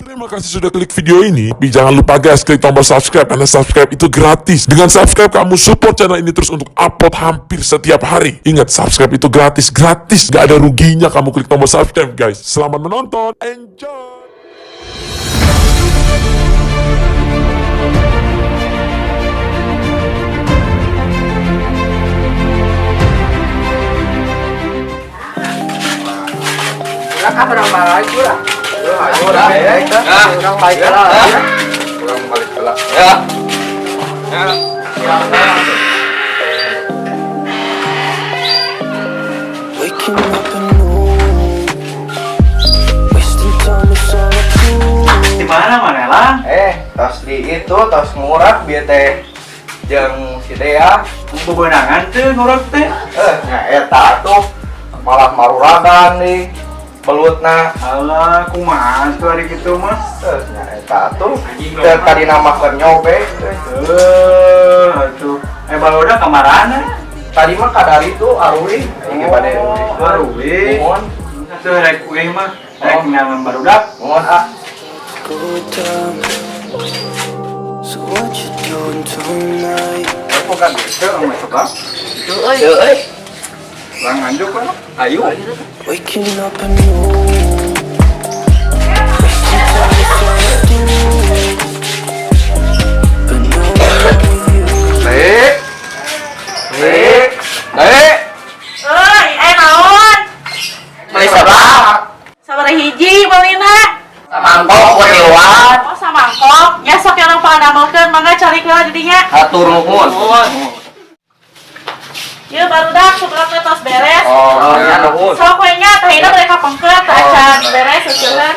Terima kasih sudah klik video ini. Tapi jangan lupa guys, klik tombol subscribe karena subscribe itu gratis. Dengan subscribe kamu support channel ini terus untuk upload hampir setiap hari. Ingat, subscribe itu gratis, gratis. Gak ada ruginya kamu klik tombol subscribe guys. Selamat menonton, enjoy! Urang ah urang balik lah. Ayo urang Urang balik lah. Urang balik lah. Ya. Waking up at noon, wasting time is all I do. Di mana mana lah? Eh, tos di itu tos ngurak bieu teh jeung si Dea. Bebenangan tuh ngurek teh. Eh, nya eta tuh malah maruragan nih belutna. Alah, kumaha tuh hari gitu mah? Eh, nya eta tuh Anjing, teu tadi nama keur nyobe. Eh. Eh, atuh. Eh, barudak kamarana? Tadi mah kadari tuh arui, ieu bade Oh, arui. Mohon, Atuh rek uih mah, rek nyangan barudak. mohon ah. Go down. So what you doing tonight? Aku kan bisa sama coba. Teu euy. Lang nganjuk kan? Ayo. Waking up at noon, wasting time is all I do. But now I'm with you. Dek. Dek. Dek. Euy, eh naon? Beli seblak. Sabaraha hiji meulina? Samangkok we lewat. Oh, samangkok. Ya sok yang pangdamelkeun mangga cari heula di dinya. Hatur nuhun. Ieu barudak seblakna tos beres. Oh, ya nuhun. Sok we nya tahina mereka pengket teh acan beres seusehan.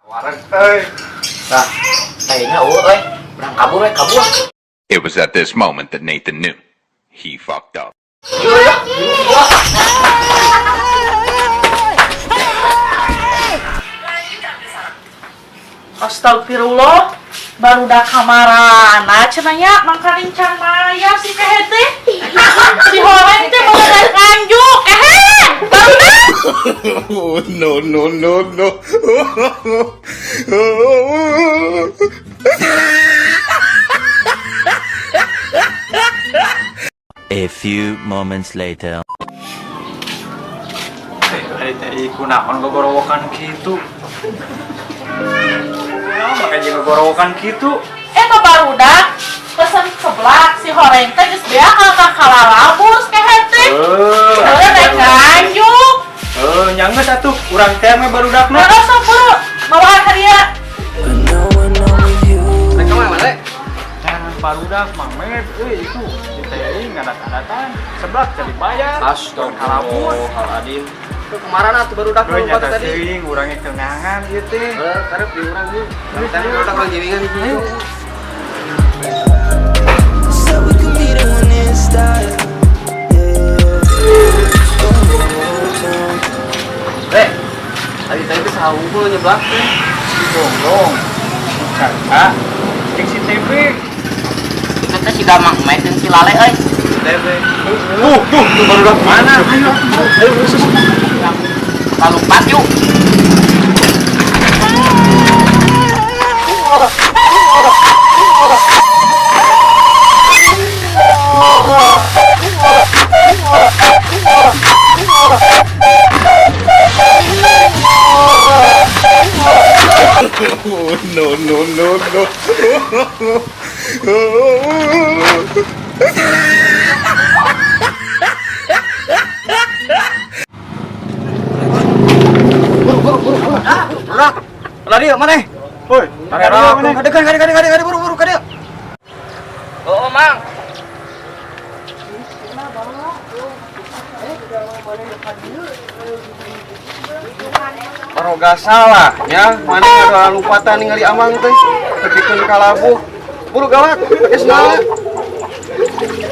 Wareg euy. Nah, kayaknya eueuh euy. Urang kabur we, kabur. It was at this moment that Nathan knew. He fucked up. Astagfirullah, barudak kamarana cenah nya mangkaning can mayar si kehed teh. Si horeng teh barudak nganjuk kehed. Barudak. No, no, no, no. A few moments later. Eh, ari teh kunaon gogorowokan kitu? Kunaon make jeung gogorowokan kitu? Eta barudak pesen seblak si horeng teh geus beak ka kalalabus kehed teh. Eh, Heeh, rek nganjuk. Eh, nyanggeus atuh urang teh mah barudakna. Nah, sok buru, bawaan ka dia. But now when I'm with you, Rek ka mana, Le? Jangan barudak Mang Med, euy itu si TI ngadat-adatan, seblak jadi bayar. Astagfirullahaladzim. Tuh kemarin atuh barudak Euy lu nyata tadi. teuing urangnya kenangan ieu teh. Eh, karep di urang ieu. Tadi barudak lagi giringan di sini. said we could be the one in style. Yeah, go down. Le. Tadi tadi teh saha unggul nyeblak teh. Si Gonggong, si Caca, jeung si TB. Itu teh si Damang Emet jeung si Lale euy. TB. Tuh, tuh, tuh barudak mana? Ayo, ayo, Lalumpat yuk. No, no, no, no. Barudak. Lari mana? Woi, Kade, kade, kade, kade, kade, buru, buru, kade. Oh, Mang. Baroga salah ya, mana ada lompatan ningali amang teh, tepikeun ka labuh. Buru galak, geus naon.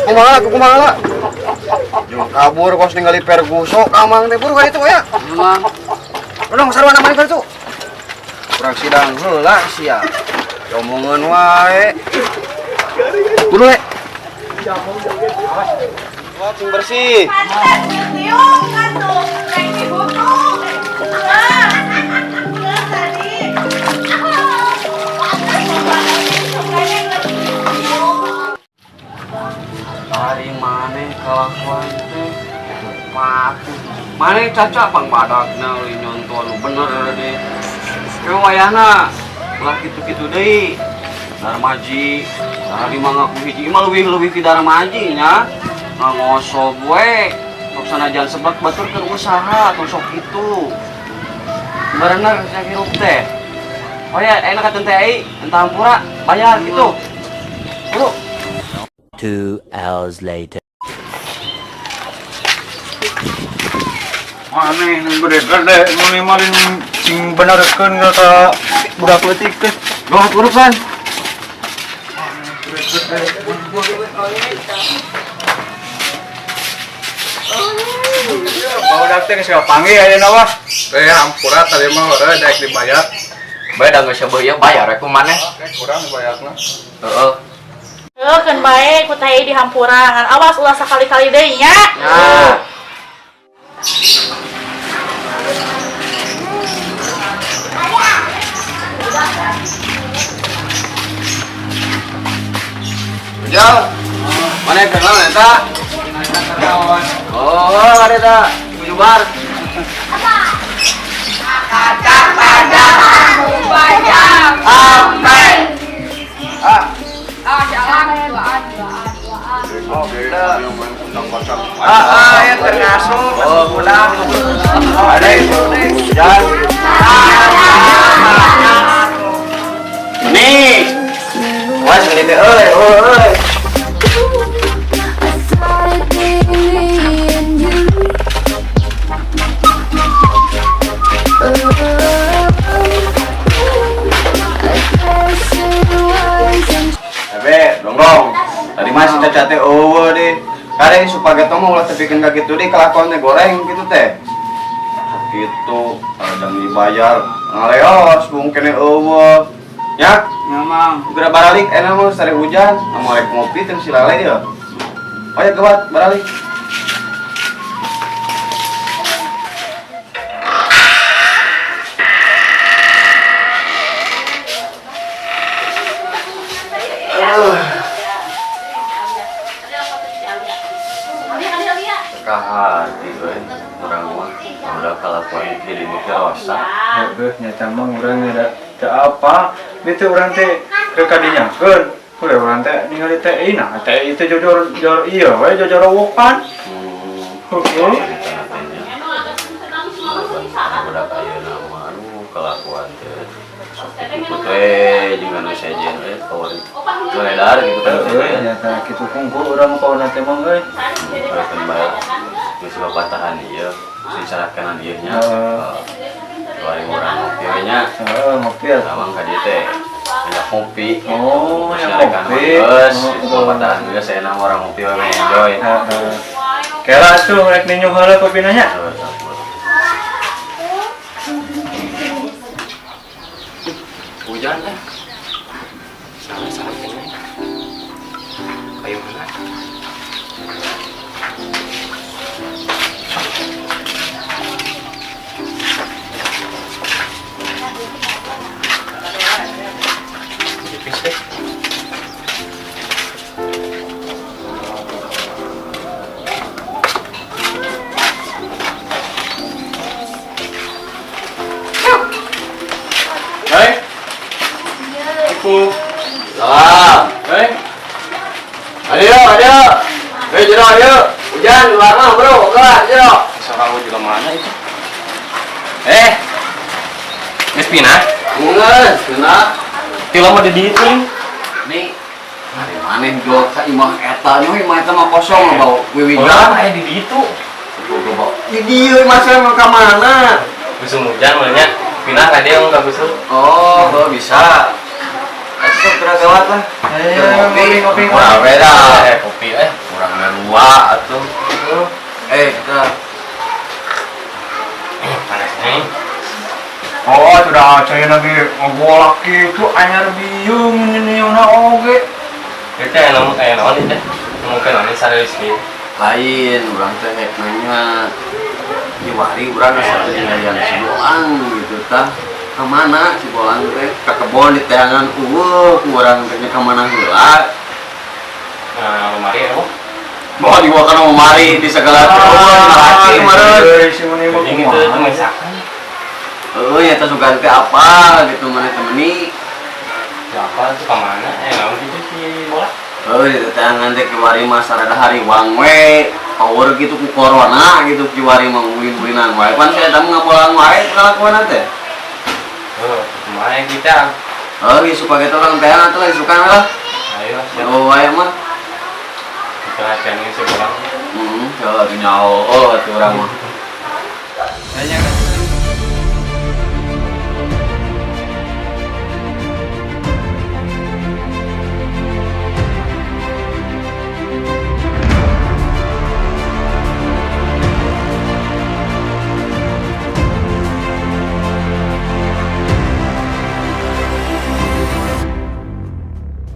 Kumaha, kumaha lah. Jeung kabur kos ningali Ferguson ka amang teh, buru ka ditu ya. Mang. Dong sarua namanya ka ditu. Kurang sidang heula sia. Diomongeun wae. Buru we. Wah, cing bersih. Pantes tiung atuh, rek dibutuh. Kalakuan teh patuh. Maneh Caca pang badagna euy nyontoh nu bener deh. Ke wayahna ulah kitu-kitu deui. Darmaji, tadi mah ngaku hiji mah leuwih-leuwih ti Darmaji nya. Ngosob we. Sok sanajan seblak batur keur usaha tong sok kitu. Bener sia hirup teh. Oh ya, enak atuh teh ai, entah hampura, bayar gitu. Bro. 2 hours later. Maneh nu gede-gede nu malin sing benerkeun ka budak leutik teh. Gawat urusan. Barudak teh geus kapanggih ayeuna mah. Eh, hampura tadi mah heueuh daek dibayar. Bae da geus beuh ieu bayar ku maneh. Kurang dibayarna. Heeh. Heuh, keun bae ku teh dihampura ngan awas ulah sakali-kali deui nya. Ya. Jauh. Mana yang kenal eta? Oh, ada eta. Bujubar. Ah, ya termasuk masuk pulang. Ada itu nih. Jalan. Nih. Wah, ini teh euy, euy. I thought it'd be me and you. Oh, I guess it wasn't. Bebe, dong. Tadi mah si Caca teh eueuh deh. Kare supageto mah ulah tepikeun ka kitu deui kelakuan teh goreng gitu teh. Sok kitu, kadang dibayar ngaleos bung kene eueuh. Ya, Ya Mang. geura baralik enak mah sare hujan, amo rek ngopi teh si Lale ya. Oh ya gawat baralik. Ka hati we, urang mah udah kalakuan jadi mikir rosa. Heueuh nya mah urang ada teu apa. Dieu urang teh keur kadinyakeun. Heuh urang teh ningali teh nah teh itu jojor jor ieu we jojor wokan. Heeh. Budak ayeuna mah aduh kelakuan teh sok kitu teh jeung anu sejen teh kawan beredar gitu kan Heueuh nya tah kitu kungkul urang kawana teh mah euy. Keun bae geus bapatahan ieu sing salahkeun ieu nya. Bari urang ngopi we nya. Heeh ngopi atuh. Awang ka dieu teh banyak ngopi. Oh, Terus yang nyarekan ngopi. geus, Oh. bapatahan geus enak urang ngopi we enjoy. Heeh. Kela atuh rek ninyu heula kopina nya. Hujan teh. Salah-salah kene. Kayu mana? Tipis deh. Hei. Iku. Salam. Hei. Ayo, ayo. Hei, jero, ayo. Hujan luar mah, bro. Kelar, jero. Seorang juga mana itu? Eh, geus pindah? Geus, pindah. Ti lama di dieu nih. Nih, hari maneh jual ka imah eta nya, imah eta mah kosong bau wiwigan. Orang aya di ditu. Di dieu imah saya mah ka mana? Musim hujan mah nya. Pindah ka dieu ka busur. Oh, oh bisa. Atuh sok geura gawat lah. Ayo ngopi ngopi. Kurang beda. Kopi Kurang dua atuh. Kita Panas nih. Oh, sudah saya lagi ngegolak gitu, anyar biung ini na oge. Itu yang nemu kayak naon itu? Nemu ke naon serius gitu. Lain urang teh rek nanya. Iwari urang asa teu ningalian si Bolang gitu tah. Ka mana si Bolang teh? Ka kebon di teangan eueuh ku urang teh nya ka mana heula. Nah, lemari ya, Bu. Bawa dibawa kana mari di segala laki meureun. Euy, si maneh mah Jadi gitu kumaha. tuh misalkan. Heuh, eta sugan teh apa gitu maneh teh meni. Siapa tuh kemana? Eh, nggak gitu si bola. Heuh, itu teh ngan teh kiwari mah sarada hariwang we. Power gitu ku corona gitu kiwari mah ulin-ulinan wae. Pan saya mah ngapolang wae kalakuan teh. Oh, kemana kita? Heuh, suka gitu orang teh atuh lah isukan lah. Ayo, siap. Oh, wae mah. Kita latihan si bola. Heeh, atuh nyaho oh atuh urang mah. Nanya kan.